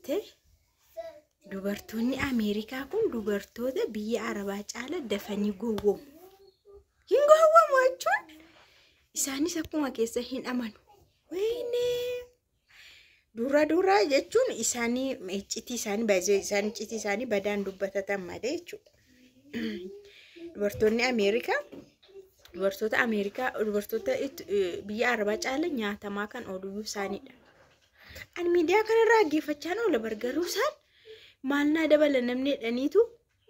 Jette dubartoonni Ameerikaa kun dubartoota biyya Arabaa caala dafanii gowwoomu. Hin gowwoomu jechuun isaanis akkuma keessa hin amanu. Wayinee dura dura jechuun isaanii iccitii isaanii baay'ee isaan iccitii isaanii badaan dubbatatan malee jechuudha. Dubartoonni Ameerikaa dubartoota Ameerikaa dubartoota biyya Arabaa caala nyaatamaa kan oolu isaaniidha. Ani miidiyaa kanarraa dhaggeeffachaan oola bargaruu isaan maal naa dabala namni jedhaniitu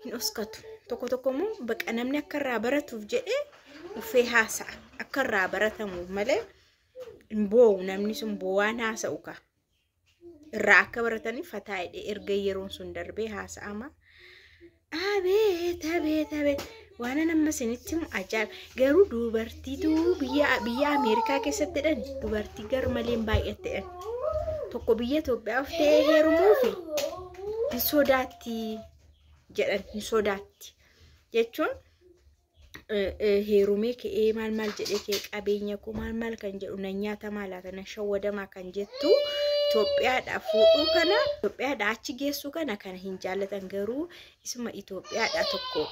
hin oskatu. Tokko tokko immoo baqa namni akka irraa baratuuf jedhee uffee haasa'a. Akka irraa baratamuuf malee hin boo'u namni sun boo'aan haasa'u ka. Irraa akka barataniif fataa hidhee erga yeroon sun darbee haasa'ama. Abeet abeet abeet waan amma isinitti himu ajaa'iba. Garuu dubartiitu biyya Ameerikaa keessatti jedhan dubartii gar malee baay'atte jedhan. Tokko biyya Itoophiyaa dhuftee heerumuufi hin sodaatti jedhan, hin sodaatti jechuun heerumee ka'ee maal maal jedhee ka'ee qabeenya koo maal maal kan jedhu nan nyaatamaa laata nan shawwadamaa kan jettu Itoophiyaadhaa fuudhuu kana Itoophiyaadhaa achi geessuu kana kana hin jaallatan. Garuu isuma Itoophiyaadhaa tokko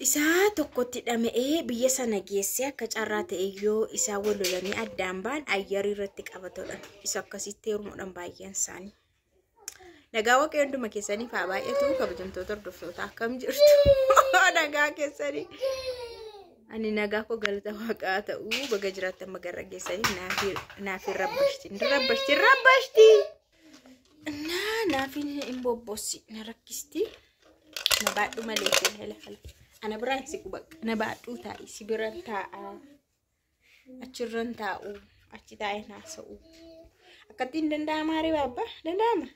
isaa tokkotti dhama'ee biyya sana geessee akka carraa ta'e yoo isaa wal lolanii addaan ba'an ayyarii irratti qabatudha. Isa akkasitti heerumuudhaan baay'een isaanii. Nagaa Waaqayyo hunduma keessaniif haa baay'atu. Kabajamtoota hordoftoota, akkam jirtu? Nagaa keessanii? Ani nagaa koo, galata Waaqaa ta'uu. Baga jiraattan, baga geessanii. Naaf hin rabbashti, hin rabbashti, hin rabbashti. Naa naaf hin bobbossi, na rakkisti. Na baadhu malee isheen hela hela. Ana biraan si bakka na baadhuu taa'i, si biran taa'a. Achirran taa'u, achi taa'ee haasa'u. Akkattiin danda'amaa ree baabba? Danda'ama?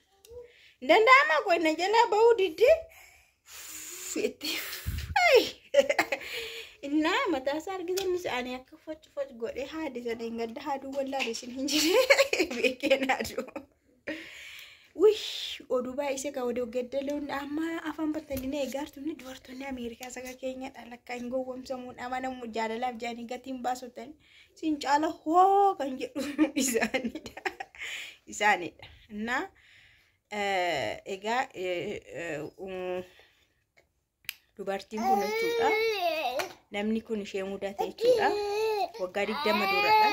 Danda'ama koo na jalaa bahuu diddee? Itti. Innaa mataa isaa argitan ani akka foc foc godhee haadi sana hin gadda haaduu wallaale isin hin jirre beekeen haaduu. Wih, oduu baay'isee kan oduu gaddaloon amma afaan battanii na eegaartu. Dubartoonni Ameerikaa saka keenyadha lakkaa hin gowwomsamuun amanamu jaalalaaf jedhanii gatiin baasotan sin caala hoo kan jedhu isaanidha. Isaanidha. Innaa egaa dubartiin kun jechuudha. Namni kun ishee mudate jechuudha. Waggaa 20 duradha.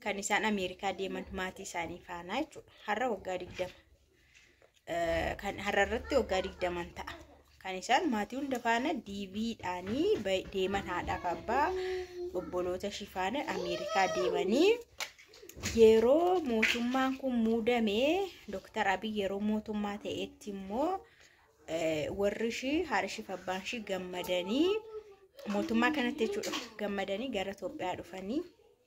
Kan isaan Ameerikaa deeman maatii isaanii faanaa jechuudha. Har'a waggaa 20. Kan har'a irratti waggaa 20 ta'a. Kan isaan maatii hunda faana DVdhaanii deeman, haadhaaf abbaa obboloota ishii faana Ameerikaa deemanii yeroo mootummaan kun muudame, Dooktar Abiy yeroo mootummaa ta'etti immoo warri ishii haadha ishii fi abbaan ishii gammadanii mootummaa kanatti jechuudha gammadanii gara Itoophiyaa dhufanii,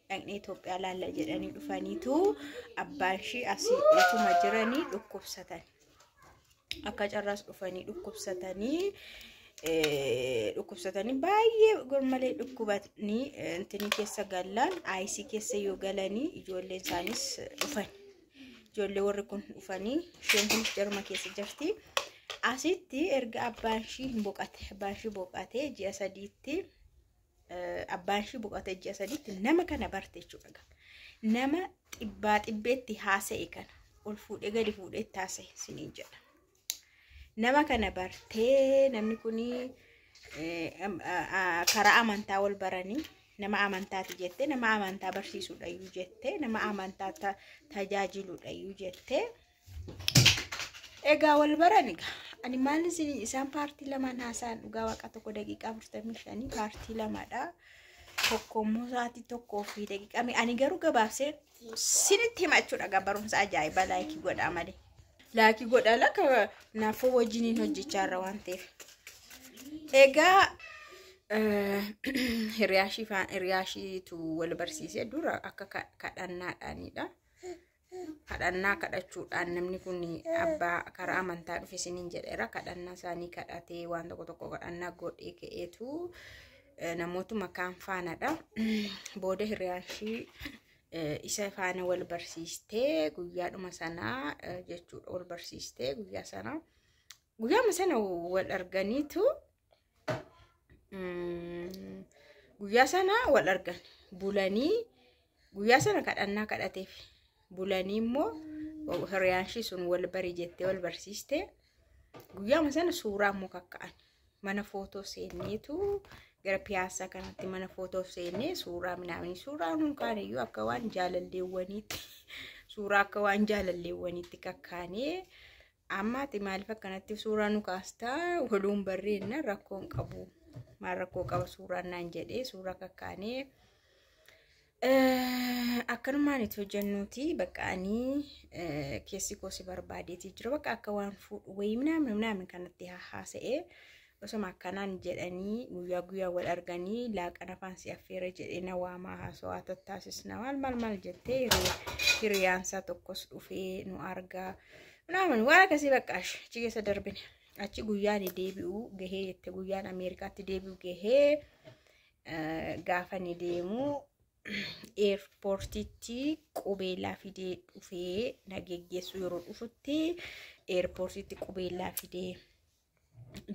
dhaqnee Itoophiyaa laalla jedhanii dhufaniitu abbaan ishii asii utuma jiranii dhukkubsatan. Akka carraas dhufanii dhukkubsatanii baay'ee gormalee dhukkubatanii intinii keessa gallaan ICU keessa yoo galanii ijoolleen isaanis dhufan. Ijoollee warri kun dhufanii isheen kun jarma keessa jirti. Asitti erga abbaan ishii hin boqate, abbaan ishii boqatee ji'a 3tti, abbaan ishii boqatee ji'a 3tti nama kana barte jechuudha. Nama xibbaa xibbeetti haasa'e kana ol fuudhee gadi fuudhee itti haasa'e siniin jedha. Nama kana bartee namni kun karaa amantaa wal baranii, nama amantaati jettee, nama amantaa barsiisuudha iyyuu jettee, nama amantaa tajaajiluudha iyyuu jettee egaa wal baran. Egaa ani maal isin isaan paartii lamaan haasa'an, dhugaa Waaqa, tokko daqiiqaa 45 paartii lamadha. Tokko immoo sa'aatii tokkoo fi daqiiqaa ani garuu gabaabsee sinitti hima jechuudha. Barumsa ajaa'ibaa, like godhaa malee. Like godhaa lakka naafoo wajjiniin hojjechaa irra waan ta'eef. Egaa hiriyaashiitu wal barsiisee dura akka kadhannaadhaanidha. Kadhannaa kadhachuudhaan namni kun abbaa karaa amantaa dhufe isiniin jedheera. Kadhannaa isaanii kadhatee waan tokko tokko kadhannaa godhee ka'eetu namootuma kaan faanadha. Booda hiriyaashii isa faana wal barsiistee guyyaadhuma sanaa jechuudha wal barsiistee guyyaa sanaa guyyaama sana wal arganiitu guyyaa sana wal argan bulanii guyyaa sana kadhannaa kadhateef bulanii immoo Hiriyaan ishii sun wal bari jettee wal barsiiste. Guyyaama sana suuraa immoo kakka'an. Mana footoo seenneetu gara piyaasaa kanatti mana footoo seennee suuraa minaamin suuraa nuun kaan iyyuu akka waan jaalalleewwaniitti suuraa akka waan jaalalleewwaniitti kakkaanee amma ati maaliif akkanatti suuraa nu kaastaa waluun barreenna rakkoo hin qabu. Maal rakkoo qaba suuraan naan jedhee suuraa kakkaanee akkanumaan itti hojjennuuti bakka ani keessi koo si barbaadeetii jira bakka akka waan fuudhu wayii minaamin minaamin kanatti haasa'ee osoma akkanaan jedhanii guyyaa guyyaa wal arganii laaqana afaan si affeera jedhee na waamaa haasawaa tattaasisna maal maal maal jettee hiriyaansaa tokkos dhufee nu argaa minaamin waan akkasii bakka achi keessa darbine. Achi guyyaan deebi'u gahee jette guyyaan Ameerikaatti deebi'u gahee gaafa ni deemu eerpoortiitti qubeellaa fidee dhufee na geggeessu yeroo dhufutti eerpoortiitti qubeellaa fidee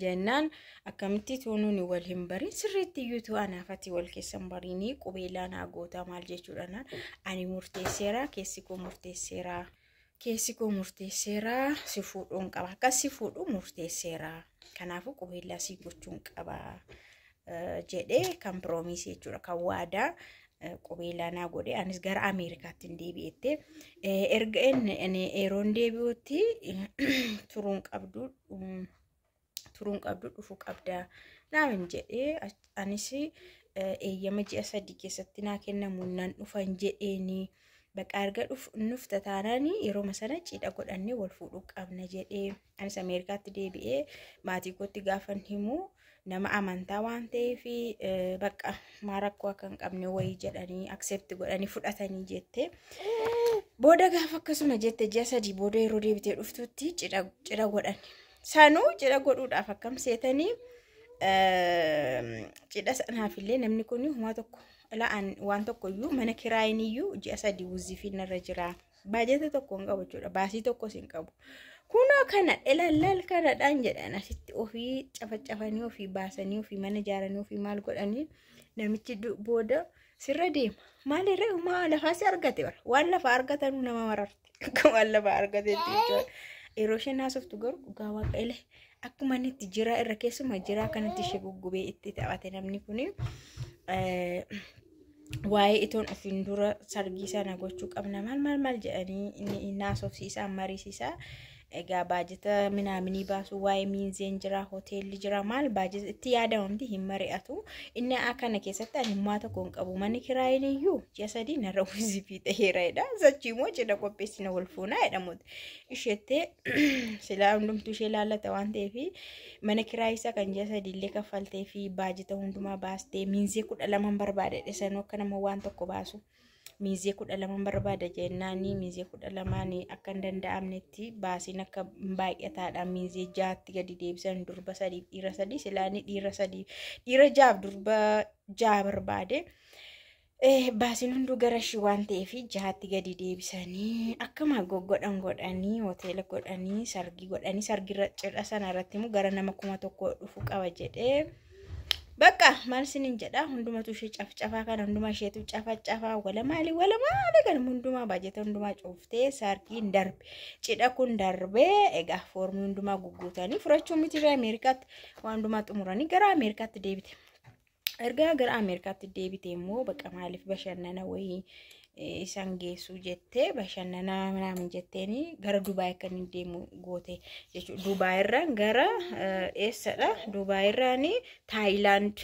jennaan akkamitti tuunuun wal hin barin sirriitti iyyuu tu anaafati wal keessa hin barinii qubeellaa naa gootaa maal jechuudha naan ani murteesseera keessi koo murteesseera. Keessi koo murteesseera si fuudhuun qaba akkas si fuudhu murteesseera kanaafuu qubeellaa si gochuun qaba jedhee kan piroomisii jechuudha kan waadaa qubeellaa naa godhe anis gara Ameerikaatti hin deebi'ette erga inni yeroon deebi'utti turuun qabdu dhufuu qabda naamin jedhee anis eeyyama ji'a 3 keessatti naa kennamu nan dhufan jedheeni. Bakka erga dhufta taanaan yeroo sana cidha godhannee wal fuudhuu qabna jedhee anis Ameerikaatti deebi'ee maatii kootti gaafan himu nama amantaa waan ta'eef bakka maa rakkoo akka hin qabne wayii jedhanii accept godhanii fudhatanii jette. Booda gaafa akkasuma jette ji'a 3 booda yeroo deebitee dhuftutti cidha godhan. Sanuu cidha godhuudhaaf akkam seetanii cidha sanaafillee namni kun homaa tokko la'aan waan tokko iyyuu mana kiraayin iyyuu ji'a 3 wuziifiin irra jira. Baajata tokko hin qabu jechuudha. Baasii tokkos hin qabu. Kunoo kana ilaallal kanadhaan jedhan asitti ofii cafacafanii ofii baasanii ofii mana ijaaranii ofii maal godhanii namichi booda sirra deema. Maalirra uumaa lafaa si argate bara. Waan lafaa argatanuu nama mararte. Akka waan lafaa argateetti jechuudha. Yeroo isheen haasoftu garuu dhugaa waaqa ile akkuma inni itti jiraa irra keessuma jiraa kanatti ishee guggubee itti taphate namni kuni. Waa'ee itoon ofiin dura sargii sana gochuu qabna maal maal maal jedhanii inni naasofsiisaa mariisisaa. Egaa baajata minaaminii baasu waa'ee miinzeen jira hoteelli jira maal baajata itti yaadamamti hin mari'atu. Inni akkana keessatti ani hummaa tokko hin qabu manni kiraayin iyyuu ji'a 3 narra wuziifii ta'eera jedha. Sachii immoo cidha qopheessina wal fuunaa jedhamuuti. Isheettee silaa hundumtuu ishee laallata waan ta'eef mana kiraayii isaa kan ji'a 3 illee kaffaltee fi baajata hundumaa baastee miinzee 12 barbaada sanuu akka nama waan tokko baasu. Miinzee 12 barbaada jennaani miinzee 12 akka hin danda'amnetti baasiin akka baay'ataadha. Miinzee 6tti gadi deebisan durba 3 dhiira 3 silaani dhiira 3 dhiira 6 durba 6 barbaade. Baasiin hunduu gara ishii waan ta'eef 6tti gadi deebisanii akkuma goggodhan godhanii hoteela godhanii sargii godhanii sargii cidha sana irratti immoo gara nama 1000 dhufu qaba jedhee. Bakka maal isiniin jedha hundumatu ishee cafcafaa kana hundumaa isheetu cafacafaa wala maali kan hundumaa baajata hundumaa cuuftee sargiin darbe cidha kun darbee egaa foormii hundumaa gugguutanii furachuu miti Ameerikaatti waan hundumaa xumuranii gara Ameerikaatti deebite. Erga gara Ameerikaatti deebite immoo bakka maaliif bashannana wayii isaan geessu jettee bashannana minaamin jetteeni gara Dubaay akka inni deemu goote jechuudha. Dubaay irraan gara eessadha? Dubaay irraan Taayilaand.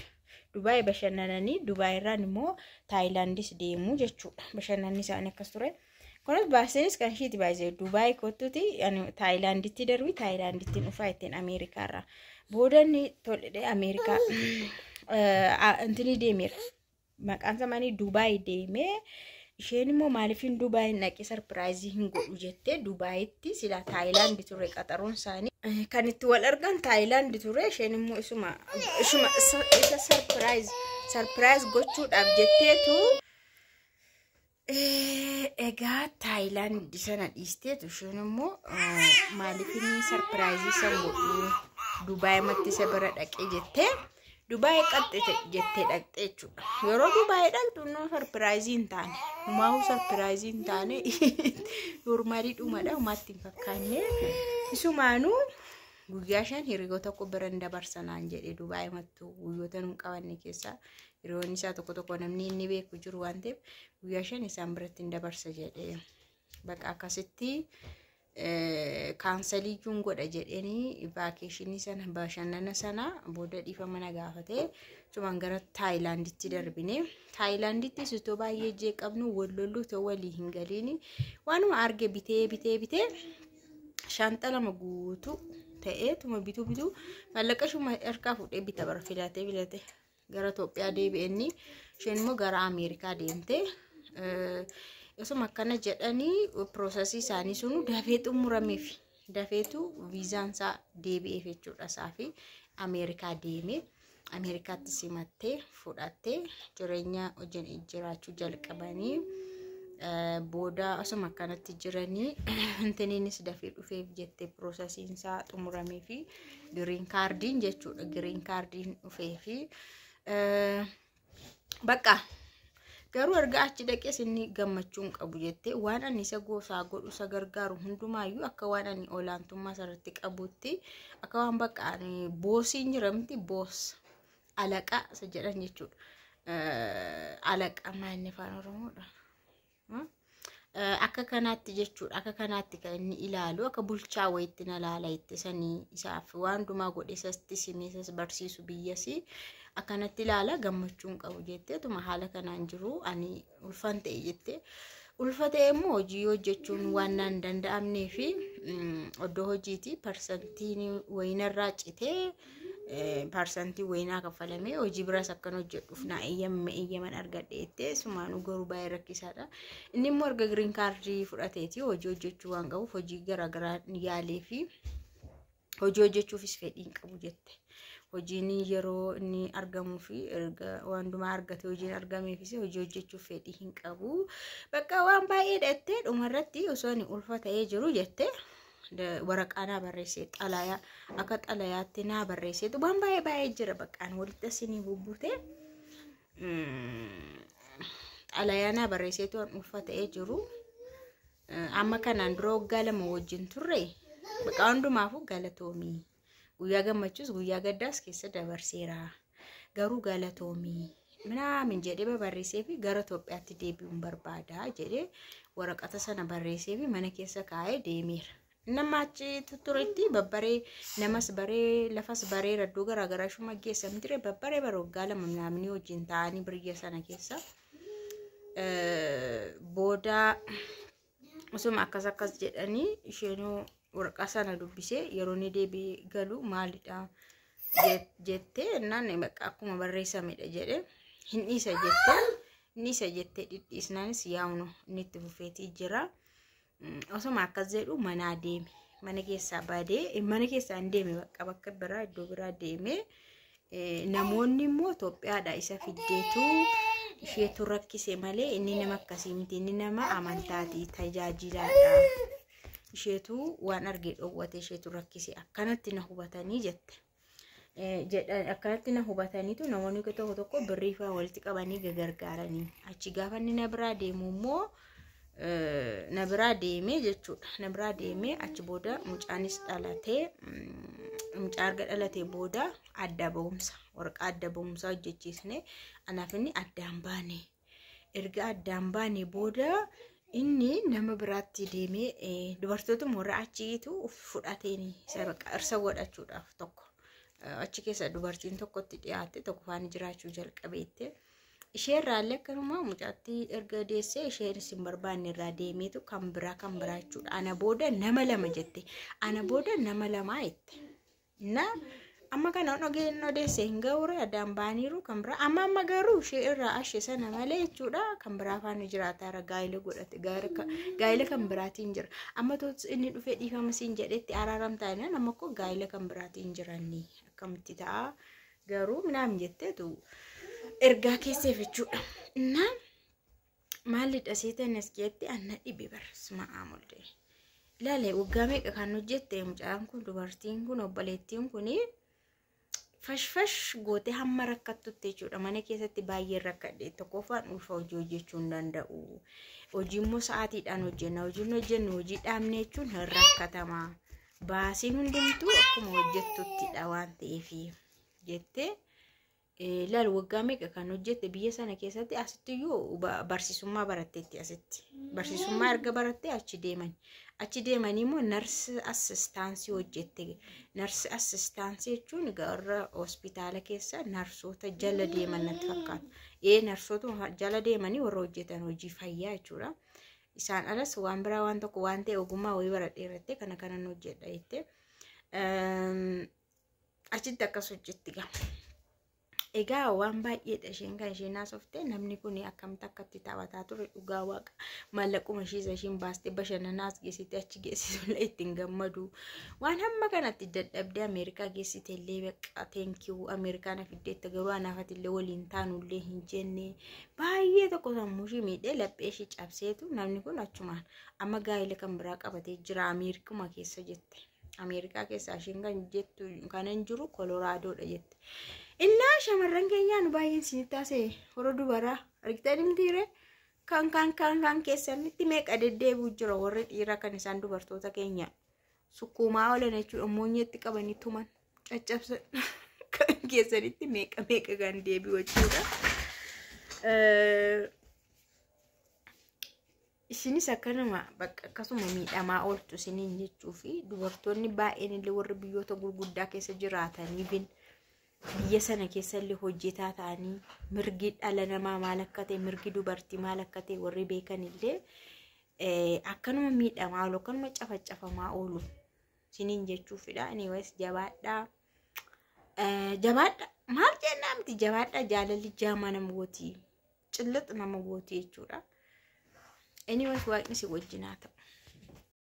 Dubaay bashannananii Dubaay irraan immoo Taayilaandis deemu jechuudha. Bashannanni isaanii akkas ture. Kunis baasinis kan ishiiti baay'ee Dubaay kottuti Taayilaanditti darbi Taayilaanditti dhufaa ittiin Ameerikaarraa. Booda inni toledhee Ameerikaa intini deemeera. Maqaan isaanii Dubaay deemee isheen immoo maaliif hin Dubaay dhaqee sarpiraayizii hin godhu jettee Dubaayitti sila Taayilaandi ture qaxaroon isaanii. Kan itti wal argan Taayilaandi ture isheen immoo isuma isa sarpiraayiz gochuudhaaf jetteetu egaa Taayilaandi sana dhiisteetu isheen immoo maaliif inni sarpiraayizii san godhu Dubaay matti isa bira dhaqee jettee Dubaay qaxxe jettee dhaqxe jechuudha. Yeroo Dubaay dhaqxu immoo surprise hin taane. Humaa'uu surprise hin taane, normalii dhumadha, humaatti hin fakkaanne. Isumaanuu guyyaa 5 hiriyoota tokko biran dabarsanaan jedhe. Dubaay mattuu guyyoota nuun qabanne keessaa hiriyoonni isaa tokko tokko namni inni beeku jiru waan ta'eef, guyyaa 5 isaan biratti hin dabarsa jedhe. Bakka akkasitti canceliyyuun godha jedheenii vacationii sana, bashannana sana booda dhiifama na gaafatee cumaan gara Taayilaanditti darbine. Taayilaandittis itoo baay'ee jeeqabnu, wal lollu, itoo walii hin galiini, waanuma arge bitee bitee bitee, shaanxa 2 guutuu ta'ee tuma bituu bituu, maallaqa shuma harkaa fuudhee bita bara filatee filatee gara Itoophiyaa deebi'enni, isheen immoo gara Ameerikaa deemte. Osuma akkana jedhanii processii isaanii sunu dafee xumurameef, dafeetu viizaan isaa deebi'eef jechuudha isaa fi Ameerikaa deeme. Ameerikaatti simattee fudhattee jireenya wajjin jiraachuu jalqabanii, booda osuma akkanatti jiranii intiniinis dafee dhufeef jettee, processiin isaa xumuramee fi green cardiin jechuudha. Green cardiin dhufee fi bakka garuu erga achi dhaqees inni gammachuu hin qabu jettee, waan ani isa goosaa godhu, isa gargaaru hundumaayyuu akka waan ani olaantummaa isarratti qabutti, akka waan bakka ani bossiin jira miti, boss, alaqa isa jedhan jechuudha. Alaqa maal afaan Oromoodha? Akka kanaatti jechuudha. Akka kanaatti kan inni ilaalu, akka bulchaa wayitti na ilaala itti sanii isaaf waan hundumaa godhe, isatti simee, isas barsiisu, biyyasii akkanatti ilaala, gammachuu hin qabu jettee, tuma haala kanaan jiru ani ulfan ta'e jettee. Ulfa ta'e immoo hojii hojjechuun waan naan danda'amnee fi iddoo hojiiti parsantiin wayinarraa citee, parsantii wayinaa kaffalamee hojii biraas akkan hojjedhuuf naa eeyyamame, eeyyaman argadhe jettee. Sumaanuu garuu baay'ee rakkisaadha. Inni immoo erga green cardii fudhateeti hojii hojjechuu waan qabuuf hojii garaagaraa yaalee fi hojii hojjechuufis fedhii hin qabu jette. Hojiin yeroo inni argamuu fi erga waan hundumaa argate, hojiin argameefis hojii hojjechuuf fedhii hin qabu. Bakka waan baay'ee jettee, dhumarratti osoo inni ulfa ta'ee jiru jette, waraqaa naa barreessee, xalayaa akka xalayaatti naa barreesseetu, waan baay'ee baay'ee jira, bakkaan walitti asinii bubbute, xalayaa naa barreesseetu waan ulfa ta'ee jiru. Amma kanaan dura waggaa 2 wajjin turre, bakka hundumaafuu galatoomii. Guyyaa gammachuus guyyaa gaddaas keessa dabarseera. Garuu galatoomii minaamin jedhee barreessee fi gara Itoophiyaatti deebi'uun barbaada jedhee waraqata sana barreessee fi mana keessa kaa'ee deemeera. Nama achi turetti babbaree, namas baree, lafas baree, iddoo garaagaraa shuma geessa miti, babbaree bara waggaa 2 naamni wajjin ta'anii biyya sana keessa. Booda osuma akkas akkas jedhanii isheenuu waraqaa sana dubbisee yeroo inni deebi'ee galu maalidha jettee jennaan, bakka akkuma barreessamedha jedhe, hin dhiisa jettee, hin dhiisa jettee, dhidhiisnaanis yaa'unu inni itti fufeetii jira. Osuma akkas jedhu manaa deeme, mana keessaa badee, mana keessaa hin deeme, bakka bakka biraa, iddoo biraa deeme. Namoonni immoo Itoophiyaadha isa fiddeetu isheetu rakkise malee inni nama akkasii miti, inni nama amantaati, tajaajilaadha. Isheetu waan argee dhoowwate, isheetu rakkise, akkanatti na hubatanii jette. Jedhan akkanatti na hubataniitu namoonni tokko tokko birrii fa'aa walitti qabanii gargaaranii achi gaafa inni na biraa deemu immoo na biraa deemee jechuudha. Na biraa deemee achi booda mucaanis dhalatee, mucaa erga dhalatee booda adda ba'umsa, waraqaa adda ba'umsaa hojjechiisne, anaaf inni addaan baane. Erga addaan baane booda inni nama biraatti deemee, dubartootuma warra achiitu fudhateen irsa godhachuudhaaf tokko achi keessa dubartiin tokkotti dhiyaatte, tokko faana jiraachuu jalqabeette. Ishee irraallee akkanuma mucaatti erga deessee isheenis hin barbaanne, irraa deemeetu kan biraa kan biraa jechuudha. Ana booda nama lama jette. Ana booda nama lamaa jette. Na amma kana dhageen odeesse hin ga'uure, addaan ba'aniiru kan biraa. Amma garuu ishee irraa ashee sana malee jechuudha kan biraa faana jiraata, gaa'ela godhate, gaa'ela kan biraatiin jira. Amma inni dhufee dhiifama siin jedhetti araaramtaa jennaan, amma koo gaa'ela kan biraatiin jiranni akkamitti ta'a garuu minaan jetteetu ergaa keesseef jechuudha. Na maalidha seetan as keessatti anna dhibe bara ma'aa. Ilaale, waggaa meeqa kan hojjette mucaan kun, dubartiin kun, obboleettiin kun Fashfash gootee hamma rakkattutti jechuudha. Mana keessatti baay'ee rakkadhe. Tokkoffaan ulfa hojii hojjechuu hin danda'u. Hojii immoo sa'aatiidhaan hojjenna. Hojiin hojjennu hojii dhaabne jechuun hin rakkatama. Baasiin hundumtuu akkuma hojjettuttidha waan ta'eef jettee. Laal, waggaa meeqa kan hojjette biyya sana keessatti? Asittiyyuu barsiisummaa baratteetti asitti. Barsiisummaa erga barattee achi deeman. Achi deemanii immoo nurse assistance hojjette. Nurse assistance jechuun warra hospitaala keessa narsoota jala deeman natti fakkaata. Ee, narsoota jala deemanii warra hojjetan, hojii fayyaa jechuudha. Isaan alas waan biraa waan tokko waan ta'e ogummaa wayii baradheerattee kana kanan hojjedha jettee. Achitti akkas hojjetti gama. Egaa waan baay'eedha isheen kan isheen haasofte. Namni kun akkamitti akkatti taphataa ture, dhugaa waaqa, maallaquma ishee isa isheen baastee bashannanaas geessite achi geessisullee ittiin gammadu. Waan hamma kanatti dadhabdee Ameerikaa geessite illee, bakka thank you Ameerikaa na fiddeetta, garuu anaafatillee waliin taanullee hin jenne. Baay'ee tokko sammuu ishee miidhee laphee ishee cabseetu namni kun achumaan amma gaa'ela kan biraa qabatee jira Ameerikuma keessa jette. Ameerikaa keessa isheen kan jettu kanan jiru Koloraadoodha jette. Innaa shamarran keenyaa nu baay'een isinitti haasa'e, warra dubaraa argitanii mitiire, kan keessanitti meeqa deddeebi'u jira. Warri dhiiraa kan isaan dubartoota keenya sukkuumaa oolan jechuudha, moonyeetti qabanii tuman, caccabsan, kan keessanitti meeqa meeqa kan deebi'u jechuudha. Isinis akkanuma bakka akkasuma miidhamaa ooltu isiniin jechuu fi dubartoonni baay'een illee warri biyyoota gurguddaa keessa jiraatanii bin biyya sana keessa illee hojjetaa ta'anii mirgi dhala namaa maal akka ta'e, mirgi dubartii maal akka ta'e warri beekan illee akkanuma miidhamaa oolu, akkanuma cafacafamaa oolu isiniin jechuufidha. Anyways, jabaadhaa. Jabaadha. Maal jennaa miti, jabaadhaa, jaalalli jaamaa nama gooti. Cillix nama gooti jechuudha. Anyways, waaqni si wajjin haa ta'u.